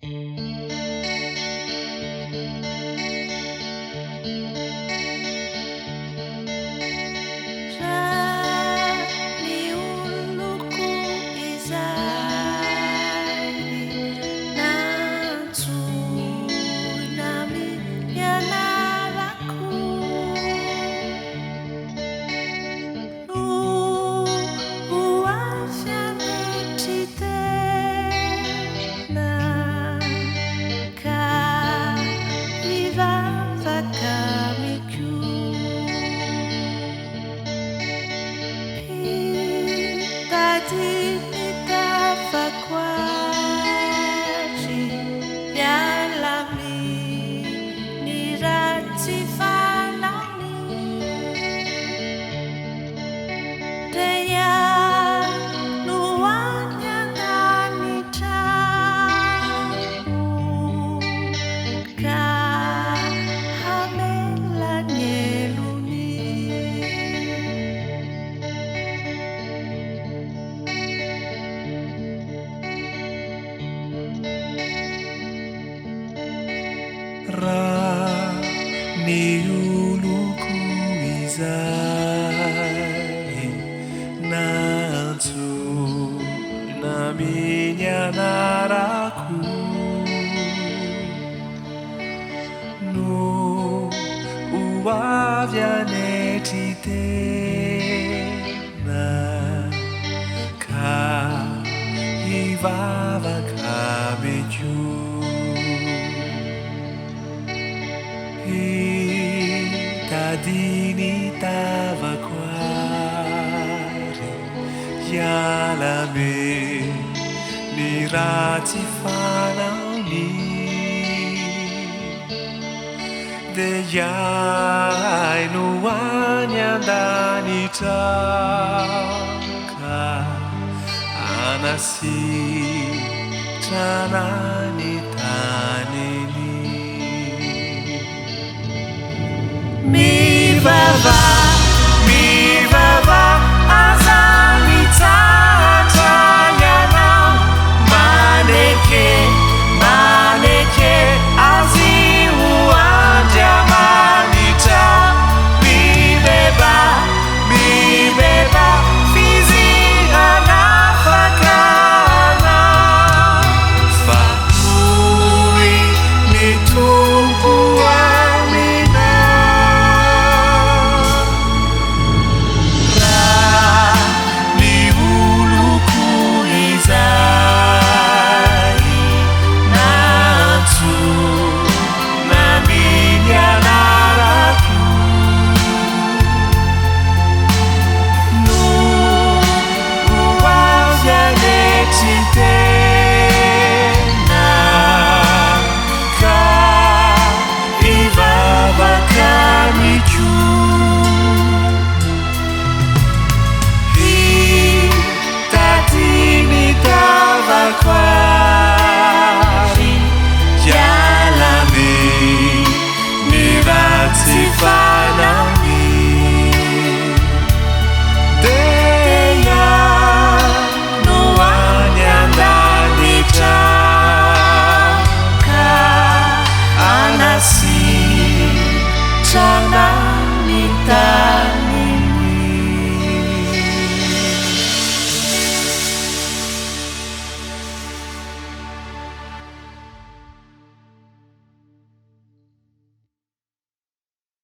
Raha ny oloko izay nantsoina amin'ny anarako no ho avy hanetry tena ka hivavaka amiko. Hitady ny tavako ary hiala amin'ny ratsy fanaony. Dia no any an-danitra aho ka hamela ny helony. Raha ny oloko izay nantsoina amin'ny anarako no ho avy hanetry tena ka hivavaka amiko. Hitady ny tavako ary hiala amin'ny ratsy fanaony. Dia hihaino any an-danitra ka hanasitrana ny taniny. Mivavaha.